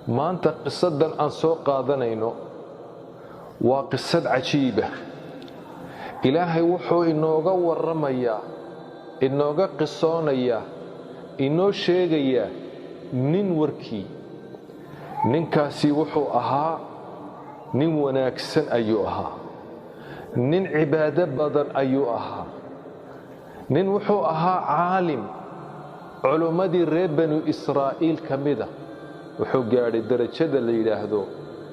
Maanta qisadan aan soo qaadanayno waa qisad cajiiba. Ilaahay wuxuu inooga warramayaa, inooga qisoonayaa, inoo sheegayaa nin warkii. Ninkaasi wuxuu ahaa nin wanaagsan ayuu ahaa, nin cibaado badan ayuu ahaa, nin wuxuu ahaa caalim culummadii reer Banu Israa'iil ka mida. Wuxuu gaadhay darajada la yidhaahdo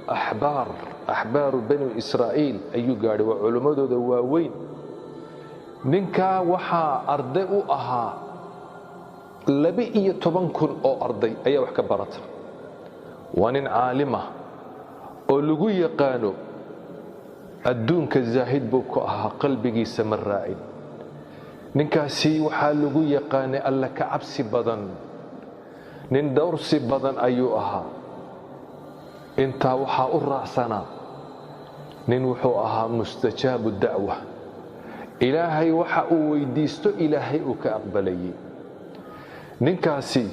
axbaar, axbaaru Banu Israa'iil ayuu gaadhay, waa culummadooda waaweyn. Ninkaa waxaa arday u ahaa 12,000 oo arday ayaa wax ka barata. Waa nin caalimah oo lagu yaqaano adduunka zaahid buu ku ahaa, qalbigiisa ma raacin. Ninkaasi waxaa lagu yaqaanay Alla ka cabsi badan, nin dhowrsi badan ayuu ahaa. Intaa waxaa u raacsanaa nin wuxuu ahaa mustajaabu dacwa, Ilaahay waxa uu weydiisto Ilaahay uu ka aqbalayay. Ninkaasi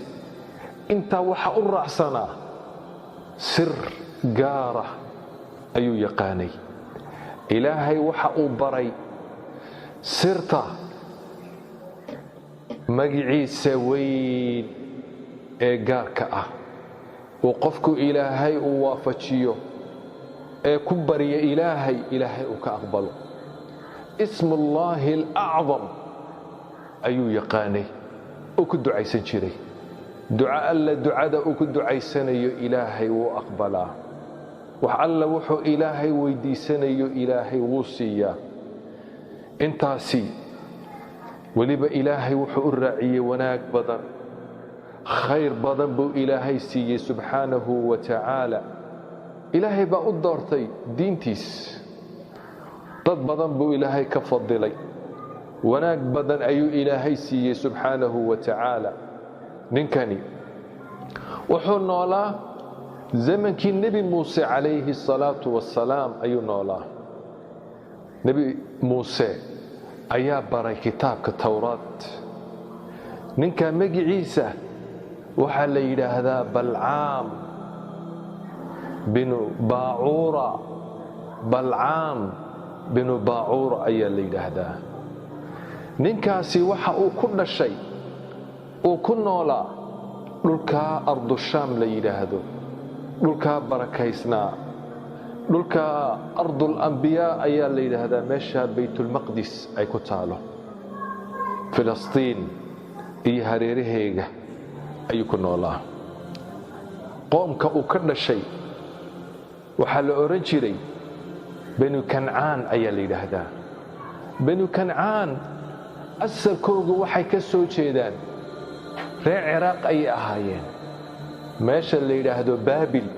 intaa waxaa u raacsanaa sir gaara ayuu yaqaanay. Ilaahay waxa uu baray sirta magiciisa weyn ee gaarka ah uu qofku Ilaahay uu waafajiyo ee ku barya Ilaahay, Ilaahay uu ka aqbalo. Ismullaahi alacdam ayuu yaqaanay uu ku ducaysan jiray. Duco alla ducada uu ku ducaysanayo Ilaahay wuu aqbalaa. Wax alla wuxuu Ilaahay weydiisanayo Ilaahay wuu siiyaa. Intaasi weliba Ilaahay wuxuu u raaciyey wanaag badan, khayr badan buu Ilaahay siiyey subxaanahu wa tacaala. Ilaahay baa u doortay diintiis, dad badan buu Ilaahay ka fadilay, wanaag badan ayuu Ilaahay siiyey subxaanahu wa tacaala. Ninkani wuxuu noolaa zamankii Nebi Muuse calayhi asalaatu wassalaam ayuu noolaa. Nebi Muuse ayaa baray kitaabka Towraad. Ninka magiciisa waxaa la yidhaahdaa Balcaam binu Baacuura. Balcaam binu Baacuura ayaa la yidhaahdaa. Ninkaasi waxa uu ku dhashay, uu ku noolaa dhulkaa Ardushaam la yidhaahdo, dhulkaa barakaysnaa, dhulka Ardul Ambiyaa ayaa la yidhaahdaa, meesha Baytulmaqdis ay ku taalo, Filistiin iyo hareeraheega ayuu ku noolaa. Qoomka uu ka dhashay waxaa la odhan jiray Banu Kancaan ayaa la yidhaahdaa. Banu Kancaan asalkoogu waxay ka soo jeedaan reer Ciraaq ayay ahaayeen, meesha la yidhaahdo Baabil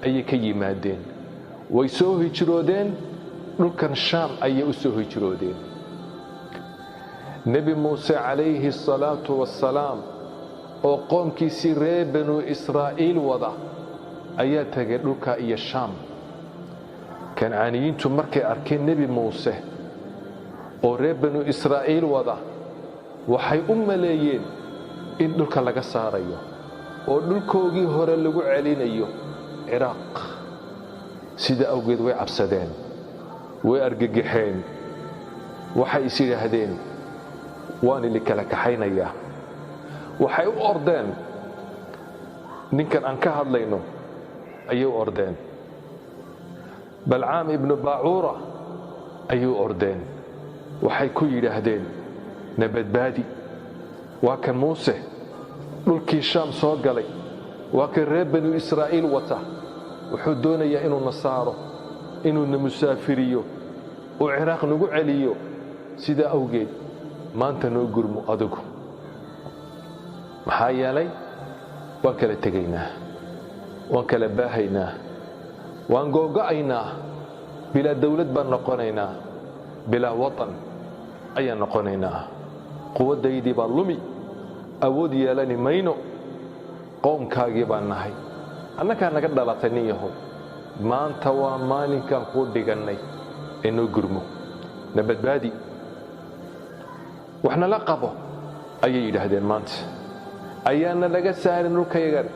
ayay ka yimaadeen. Way soo hijroodeen, dhulkan Shaam ayay u soo hijroodeen. Nebi Muuse calayhi asalaatu wassalaam oo qoomkiisii reer Banu Israa'iil wada ayaa tegay dhulka iyo Shaam. Kancaaniyiintu markay arkeen Nebi Muuse oo reer Banu Israa'iil wada, waxay u maleeyeen in dhulka laga saarayo oo dhulkoogii hore lagu celinayo, Ciraaq. Sida awgeed way cabsadeen, way argagaxeen. Waxay is yidhaahdeen, "Waan ili kala kaxaynayaa." Waxay u ordeen ninkan aan ka hadlayno ayay u ordeen, Balcaam ibnu Baacuura ayay u ordeen. Waxay ku yidhaahdeen, "Nabadbaadi, waa kan Muuse dhulkii Shaam soo galay, waa kan reer Banu Israa'iil wata. Wuxuu doonayaa inuu na saaro, inuu na musaafiriyo, uu Ciraaq nagu celiyo. Sidaa awgeed maanta noo gurmo adigu, maxaa yeelay waan kala tegaynaa, waan kala baahaynaa, waan googo'aynaa, bilaa dawlad baan noqonaynaa, bilaa watan ayaan noqonaynaa, quwaddaydii baa lumi, awood yeelani mayno. Qoomkaagii baan nahay, annagaa naga dhalatay. Nin yahow, maanta waa maalinkaan kuu dhigannay ee noo gurmo, na badbaadi, waxnala qabo," ayay yidhaahdeen. "Maanta ayaana laga saarin dhulkayagan."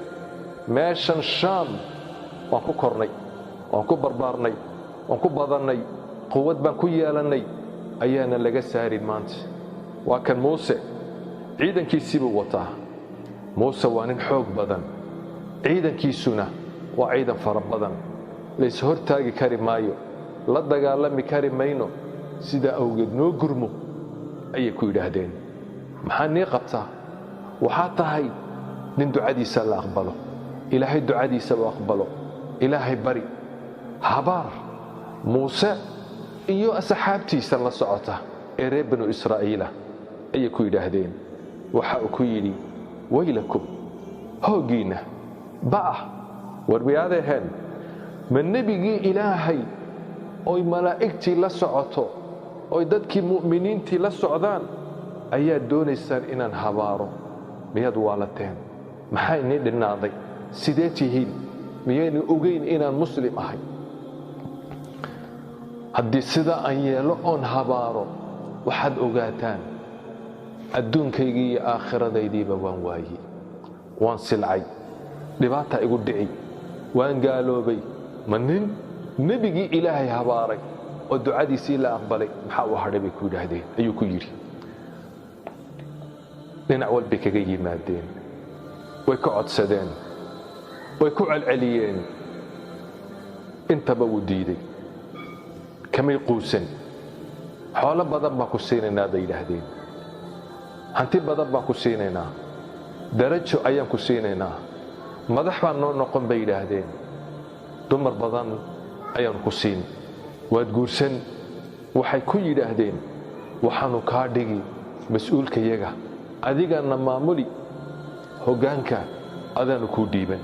Meeshan Shaam waan ku kornay, waan ku barbaarnay, waan ku badannay, quwad baan ku yeelannay, ayaana laga saarin maanta. Waa kan Muuse, ciidankiisii buu wataa. Muuse waa nin xoog badan, ciidankiisuna waa ciidan fara badan, lays hortaagi kari maayo, la dagaalami kari mayno. Sidaa awgeed noo gurmo, ayay ku yidhaahdeen. Maxaa nii qabtaa? Waxaa tahay nin ducadiisa la aqbalo, Ilaahay ducadiisa u aqbalo. Ilaahay bari, habaar Muuse iyo asxaabtiisa la socota ee reer Banu Israa'iila, ayay ku yidhaahdeen. Waxa uu ku yidhi: "Waylakum, hooggiinna ba'ah, war miyaadaheen ma nebigii Ilaahay oy malaa'igtii la socoto oy dadkii mu'miniintii la socdaan ayaad doonaysaan inaan habaaro? Miyaad waalateen? Maxaa inii dhinnaaday? Sidee tihiin? Miyaynu ogeyn inaan Muslim ahay? Haddii sidaa aan yeelo oon habaaro, waxaad ogaataan adduunkaygii iyo aakhiraddaydiiba waan waayey, waan silcay, dhibaata igu dhici, waan gaaloobay. Ma nin nebigii Ilaahay habaaray oo ducadiisii la aqbalay maxaa u hadhay?" bay ku yidhaahdeen, ayuu ku yidhi. Dhinac walbay kaga yimaadeen, way ka codsadeen, way ku celceliyeen, intaba wuu diiday. Kamay quusan. "Xoolo badan baan ku siinaynaa," bay yidhaahdeen, "hanti badan baan ku siinaynaa, darajo ayaan ku siinaynaa, madax baan noo noqon," bay yidhaahdeen, "dumar badan ayaanu ku siin, waad guursan." Waxay ku yidhaahdeen: "Waxaanu kaa dhigi mas-uulkayaga, adigana maamuli, hoggaanka adaanu kuu dhiiban."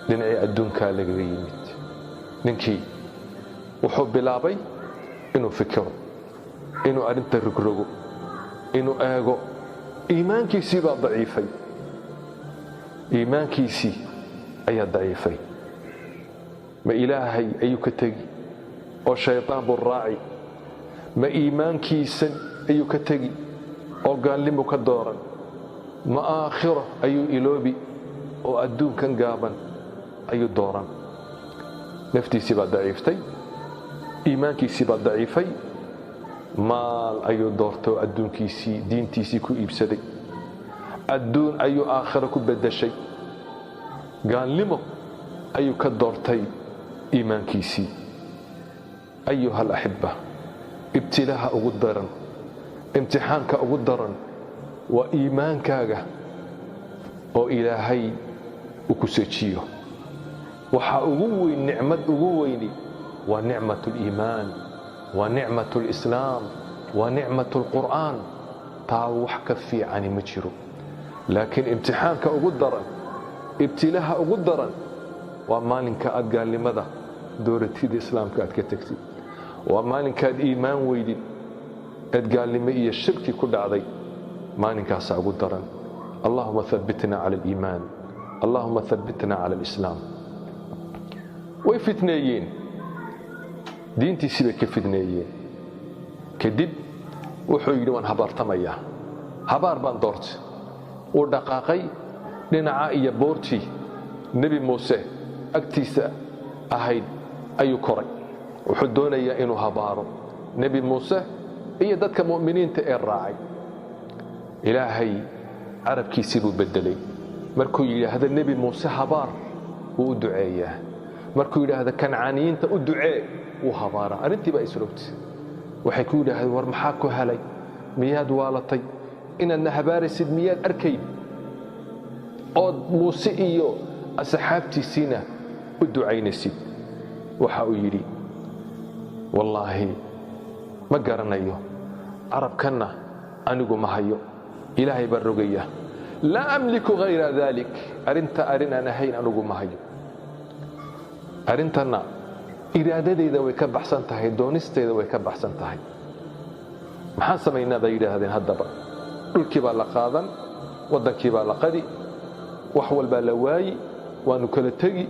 Dhinacii adduunkaa lagaga yimid. Ninkii wuxuu bilaabay inuu fikiro, inuu arrinta rogrogo, inuu eego. Iimaankiisii baa daciifay, iimaankiisii ayaa daciifay. Ma Ilaahay ayuu ka tegi oo shaydaan buu raaci? Ma iimaankiisan ayuu ka tegi oo gaalnimu ka dooran? Ma aakhiro ayuu iloobi oo adduunkan gaaban ayuu dooran? Naftiisii baa daciiftay, iimaankiisii baa daciifay. Maal ayuu doortay oo adduunkiisii diintiisii ku iibsaday, adduun ayuu aakhiro ku beddeshay, gaalnimo ayuu ka doortay iimaankiisii. Ayuha alaxibba, ibtilaaha ugu daran, imtixaanka ugu daran waa iimaankaaga oo Ilaahay uu ku sejiyo. Waxaa ugu weyn, nicmad ugu weyni waa nicmat aliimaan, waa nicmat alislaam, waa nicmat alqur'aan. Taa wax ka fiicani ma jiro. Laakiin imtixaanka ugu daran, ibtilaaha ugu daran waa maalinka aad gaalnimada dooratida, Islaamka aad ka tegtid. Waa maalinkaad iimaan weydid eed gaalnimo iyo shirki ku dhacday. Maalinkaasaa ugu daran. Allahuma habbitna cala aliimaan, allahuma habbitna cala alislaam. Way fitneeyeen, diintiisii bay ka fidneeyeen. Kadib wuxuu yidhi: "Waan habaartamayaa, habaar baan doortay." Wuu dhaqaaqay dhinaca iyo boortii Nebi Muuse agtiisa ahayd ayuu koray. Wuxuu doonayaa inuu habaaro Nebi Muuse iyo dadka mu'miniinta ee raacay. Ilaahay carabkiisii buu beddelay. Markuu yidhaahdo Nebi Muuse habaar, wuu u duceeyaa. Markuu yidhaahdo Kancaaniyiinta u ducee, wuu habaaraa. Arrintii baa isrogtay. Waxay ku yidhaahdeen: "War maxaa ku helay? Miyaad waalatay? Inaadna habaaraysid miyaad arkayn ood Muuse iyo asxaabtiisiina u ducaynaysid?" Waxa uu yidhi: "Wallaahi ma garanayo, carabkanna anigu ma hayo, Ilaahay baa rogaya. Laa amliku hayra dalik, arrinta arrin aan ahayn anigu ma hayo. Arrintanna iraadadayda way ka baxsan tahay, doonistayda way ka baxsan tahay. Maxaan samaynaa?" bay yidhaahdeen. Haddaba dhulkii baa la qaadan, waddankii baa la qadi, wax walbaa la waayi, waanu kala tegi,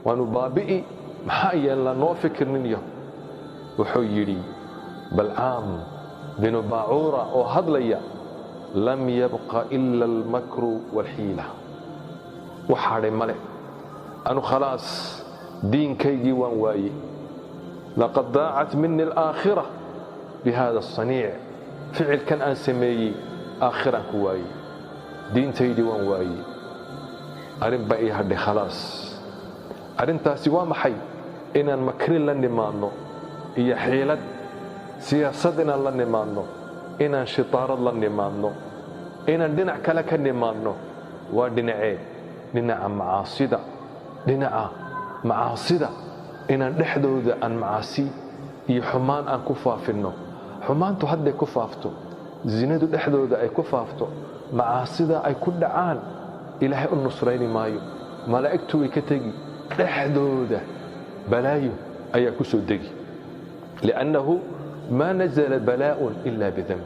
waanu baabi'i. Maxaa yeelna? Noo fikirninyo. Wuxuu yidhi Balcaam binu Baacuura oo hadlaya: "Lam yabqa ila almakru waalxiila." Wax hadhay male, anu khalaas diinkaygii waan waayey. Laqad daacat mini alaakhira bihada asaniic, ficilkan aan sameeyey aakhiraan ku waayey, diintaydii waan waayey, arrin baa ii hadhay khalaas. Arrintaasi waa maxay? Inaan makri la nimaadno iyo xiilad siyaasad, inaan la nimaadno, inaan shitaarad la nimaadno, inaan dhinac kale ka nimaadno. Waa dhinacee? Dhinaca macaasida, dhinaca macaasida, inaan dhexdooda aan macaasi iyo xumaan aan ku faafinno. Xumaantu hadday ku faafto, zinadu dhexdooda ay ku faafto, macaasida ay ku dhacaan, Ilaahay u nusrayni maayo, malaa'igtu way ka tegi, dhexdooda balaayo ayaa ku soo degi, liannahu maa nazala balaa'un ila bidemb.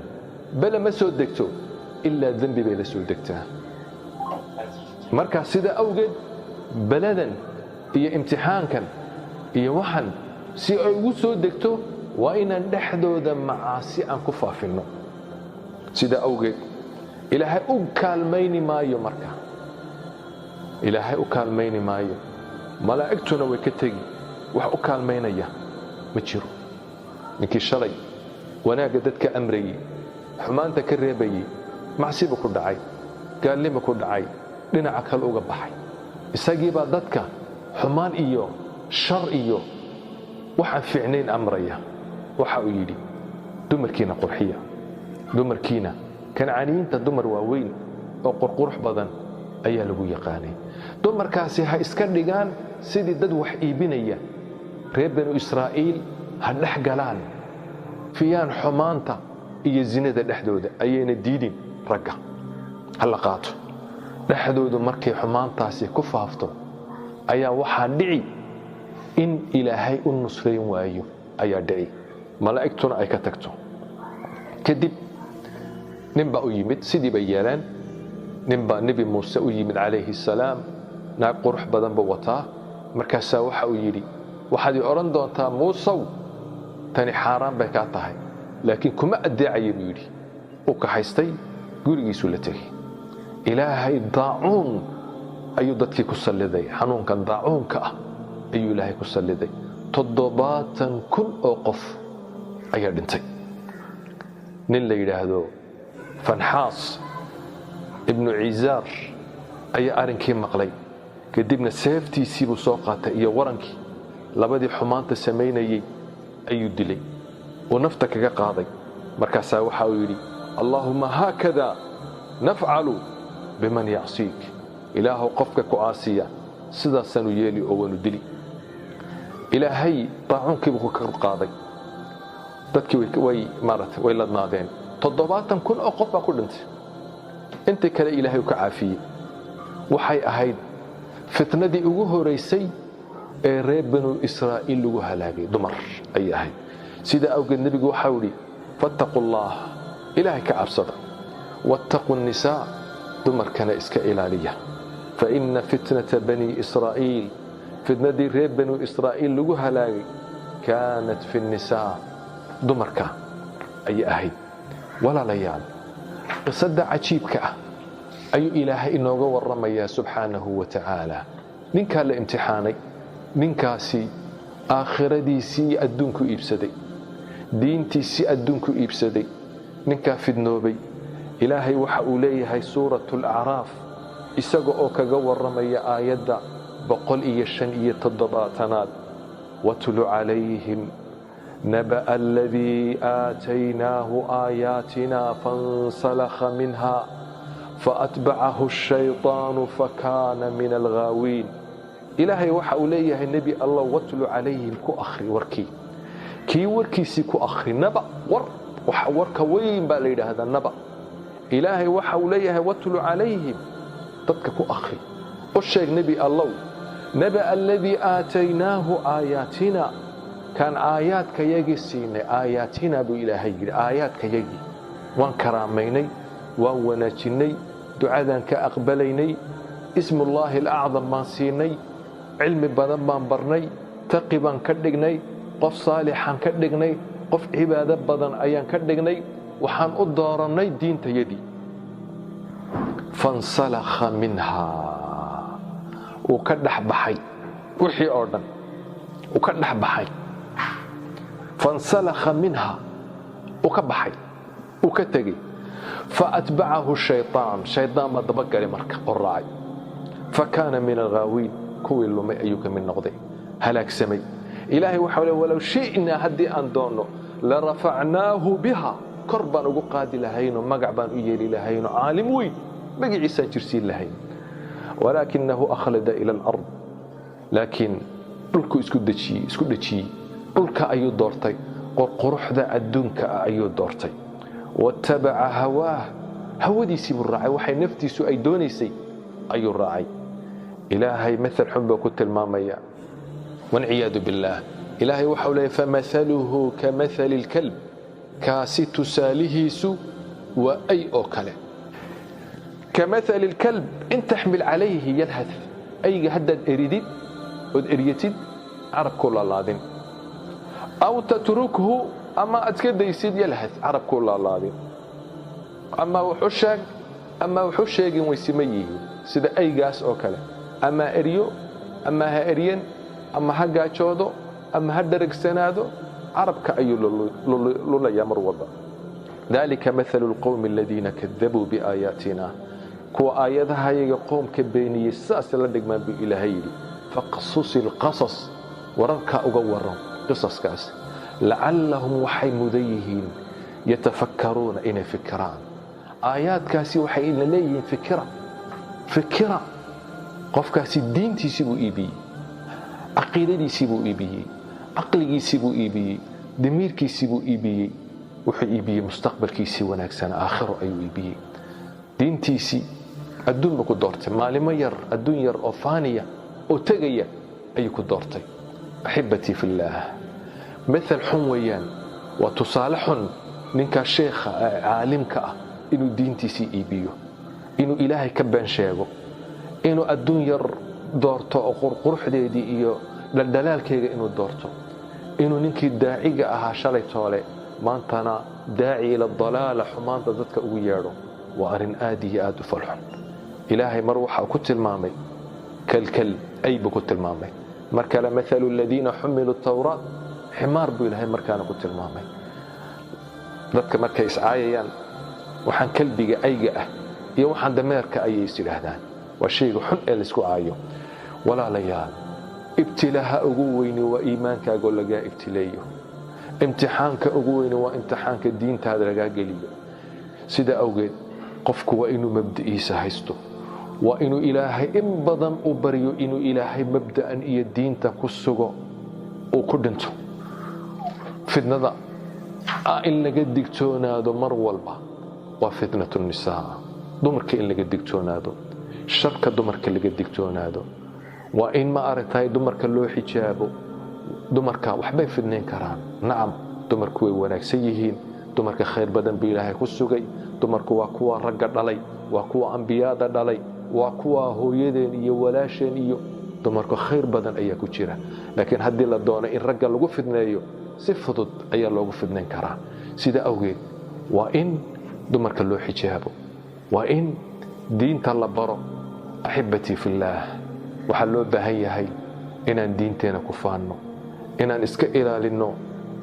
Bale ma soo degto ilaa dembi bay la soo degtaa. Marka sidaa awgeed beladan iyo imtixaankan iyo waxan si ay ugu soo degto waa inaan dhexdooda macaasi aan ku faafinno. Sidaa awgeed Ilaahay u kaalmayni maayo. Marka Ilaahay u kaalmayni maayo, malaa'igtuna way ka tegi, wax u kaalmaynaya ma jiro. Ninkii shalay wanaagga dadka amrayey, xumaanta ka reebayey, macsiba ku dhacay, gaalnima ku dhacay, dhinaca kale uga baxay, isagiibaa dadka xumaan iyo shar iyo waxaan fiicnayn amraya. Waxa uu yidhi: "Dumarkiina qurxiya, dumarkiina." Kancaaniyiinta dumar waaweyn oo qurqurux badan ayaa lagu yaqaanay. Dumarkaasi ha iska dhigaan sidii dad wax iibinaya, reer Banu Israa'iil ha dhex galaan, fiyaan xumaanta iyo zinada dhexdooda, ayayna diidin ragga ha la qaato. Dhexdoodu markay xumaantaasi ku faafto ayaa waxaa dhici in Ilaahay u nusrayn waayo, ayaa dhici, malaa'igtuna ay ka tagto. Kadib nin baa u yimid, sidii bay yeeleen. Nin baa Nebi Muuse u yimid calayhi salaam, naag qurux badan buu wataa. Markaasaa waxa uu yidhi: "Waxaad i odhan doontaa, Muusow, tani xaaraan bay kaa tahay, laakiin kuma addeecaya," buu yidhi. U kaxaystay, gurigiisuu la tegey. Ilaahay daacuun ayuu dadkii ku salliday, xanuunkan daacuunka ah ayuu Ilaahay ku salliday. 70,000 oo qof ayaa dhintay. Nin la yidhaahdo Fanxaas Ibnu Ciisaar ayaa arrinkii maqlay. Kadibna seeftiisii buu soo qaatay iyo warankii, labadii xumaanta samaynayey ayuu dilay, uu nafta kaga qaaday. Markaasaa waxa uu yidhi: "Allaahuma haakada nafcalu biman yacsiik." Ilaahow, qofka ku caasiya sidaasaanu yeeli oo waanu dili. Ilaahay daacuunkiibuu ku kor qaaday. Dadkii way maaragtay, way ladnaadeen. 70,000 oo qof baa ku dhintay. Intii kale Ilaahay uu ka caafiyey. Waxay ahayd fitnadii ugu horaysay ee reer Banu Israa'iil lagu halaagay, dumar ayay ahayd. Sidaa awgeed nebigu waxau idhi: "Fattaquu Allah," Ilaahay ka cabsada, "wattaquu nnisaa," dumarkana iska ilaaliya. "Fa inna fitnata bani Israa'iil," fitnadii reer Banu Israa'iil lagu halaagay, "kaanat fi nnisaa," dumarka ayay ahayd. Walaalayaal, qisadda cajiibka ah ayuu Ilaahay inooga warramayaa subxaanahu wa tacaala. Ninkaa la imtixaanay, ninkaasi aakhiradiisii adduunku iibsaday, diintiisii adduunku iibsaday, ninkaa fidnoobay. Ilaahay waxa uu leeyahay Suuratu Alacraaf, isaga oo kaga warramaya aayadda 175aad: "Watlu calayhim naba'a aladii aataynaahu aayaatina fansalakha minha faatbacahu ashayطaanu fakaana min alghaawiin." Ilaahay waxa uu leeyahay: "Nebi Allah, watlu calayhim," ku akhri warkii, kii warkiisii ku akhri. Naba war, warka weyn baa la yidhaahdaa naba. Ilaahay waxa uu leeyahay: "Watlu calayhim," dadka ku akhri, u sheeg, Nebi Allow, "naba aladii aataynaahu aayaatina," kaan aayaadkayagii siinay. Aayaatina buu Ilaahay yidhi, aayaadkayagii waan karaamaynay, waan wanaajinnay, ducadaan ka aqbalaynay, ismullaahi alacdam baan siinay, cilmi badan baan barnay, taqi baan ka dhignay, qof saalixaan ka dhignay, qof cibaado badan ayaan ka dhignay, waxaan u doorannay diintayadii. Fansalakha minhaa. Uu ka dhex baxay wixii oo dhan, uu ka dhex baxay. Fansalakha minha, uu ka baxay, uu ka tegey. Faatbacahu shaytaan, shaydaan baa dabagalay marka oo raacay. Fakaana min alghaawiin, kuwii lumay ayuu ka mid noqday, halaagsamay. Ilaahay waxau le, walow shi'naa, haddii aan doonno, la rafacnaahu biha, kor baan ugu qaadi lahayno, magac baan u yeeli lahayno, caalim weyn magaciisaan jirsiin lahayn. Walaakinahu akhlada ila alard, laakiin dhulku isku dejiyey, isku dhejiyey dhulka ayuu doortay, qorquruxda adduunka ah ayuu doortay. Wattabaca hawaah, hawadiisii buu raacay, waxay naftiisu ay doonaysay ayuu raacay. Ilaahay maal xun buu ku tilmaamaya, walciyaadu billaah. Ilaahay waxau leeyay, famahaluhu ka mahali alkalb, kaasi tusaalihiisu waa ay oo kale. Kamahali alkalb in taxmil calayhi yalhath, ayga haddaad eridid ood eryatid carabkuu laalaadin, aw tatrukhu, ama aad ka daysid, yalhath, carabkuu laalaadin. Ama wuxu sheeg ama wuxu sheegin, waysima yihiin sida aygaas oo kale. Ama eryo ama ha eryan, ama ha gaajoodo ama ha dharagsanaado, carabka ayuu lulayaa mar walba. Dalika mathalu alqowmi aladiina kadabuu biaayaatina, kuwa aayadahayaga qoomka beeniyey saas la dhigmaan buu Ilaahay yidhi. Faqsusi alqasas, wararkaa uga waran qisaskaas, lacallahum, waxay mudan yihiin, yatafakkaruuna, inay fikiraan. Aayaadkaasi waxay ina leeyihiin fikira, fikira. Qofkaasi diintiisii buu iibiyey, caqiidadiisii buu iibiyey, caqligiisii buu iibiyey, damiirkiisii buu iibiyey, wuxuu iibiyey mustaqbalkiisii wanaagsan, aakhiro ayuu iibiyey. Diintiisii adduun buu ku doortay, maalimo yar, adduun yar oo faaniya oo tegaya ayuu ku doortay. Axibatii fillaah, mathal xun weeyaan, waa tusaale xun ninkaa sheekha ee caalimka ah inuu diintiisii iibiyo, inuu Ilaahay ka been sheego, inuu adduun yar doorto oo qurquruxdeedii iyo dhaldhalaalkeega inuu doorto, inuu ninkii daaciga ahaa shalay toole maantana daaci ila dalaala, xumaanta dadka ugu yeedho, waa arrin aad iyo aad u falxun. Ilaahay mar waxa ku tilmaamay kalkal, ay buu ku tilmaamay. Mar kale mathalu aladiina xumiluu tawraat, ximaar buu Ilaahay markaana ku tilmaamay. Dadka markay iscaayayaan, waxaan kalbiga ayga ah iyo waxaan dameerka ayay is yidhaahdaan, waa shayga xun ee laysku caayo. Walaalayaal, ibtilaaha ugu weyni waa iimaankaagoo lagaa ibtileeyo. Imtixaanka ugu weyni waa imtixaanka diintaada lagaa geliyo. Sida awgeed qofku waa inuu mabda'iisa haysto, waa inuu Ilaahay in badan u baryo inuu Ilaahay mabda'an iyo diinta ku sugo, uu ku dhinto. Fitnada in laga digtoonaado mar walba waa fitnatu nisaa, dumarka in laga digtoonaado, sharka dumarka laga digtoonaado. Waa in ma aragtahay dumarka loo xijaabo. Dumarka waxbay fidnayn karaan, nacam, dumarku way wanaagsan yihiin, dumarka khayr badan buu Ilaahay ku sugay. Dumarku waa kuwa ragga dhalay, waa kuwa ambiyada dhalay, waa kuwa hooyadeen iyo walaasheen, iyo dumarku khayr badan ayaa ku jira. Laakiin haddii la doono in ragga lagu fidneeyo, si fudud ayaa loogu fidnayn karaa. Sida awgeed waa in dumarka loo xijaabo, waa in diinta la baro. Axibatii fillaah, waxaa loo baahan yahay inaan diinteena ku faanno, inaan iska ilaalinno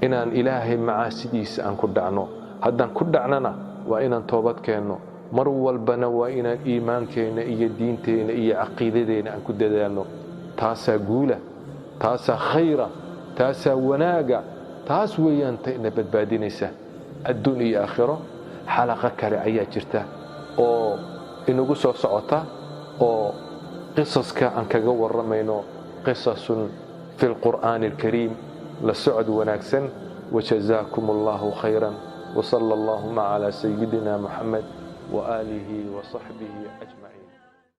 inaan Ilaahay macaasidiisa aan ku dhacno. Haddaan ku dhacnana waa inaan toobad keenno. Mar walbana waa inaan iimaankeenna iyo diinteenna iyo caqiidadeenna aan ku dadaalno. Taasaa guula, taasaa khayra, taasaa wanaaga, taas weeyaan ta ina badbaadinaysa adduun iyo aakhiro. Xalaqo kale ayaa jirta oo inagu soo socota oo qisaska aan kaga warramayno, qisasun fi lqur'aani alkariim. La socod wanaagsan, wajazaakum allahu khayran, wsala allahuma calaa sayidina Muxamed waaalihi wasaxbihi ajmaciin.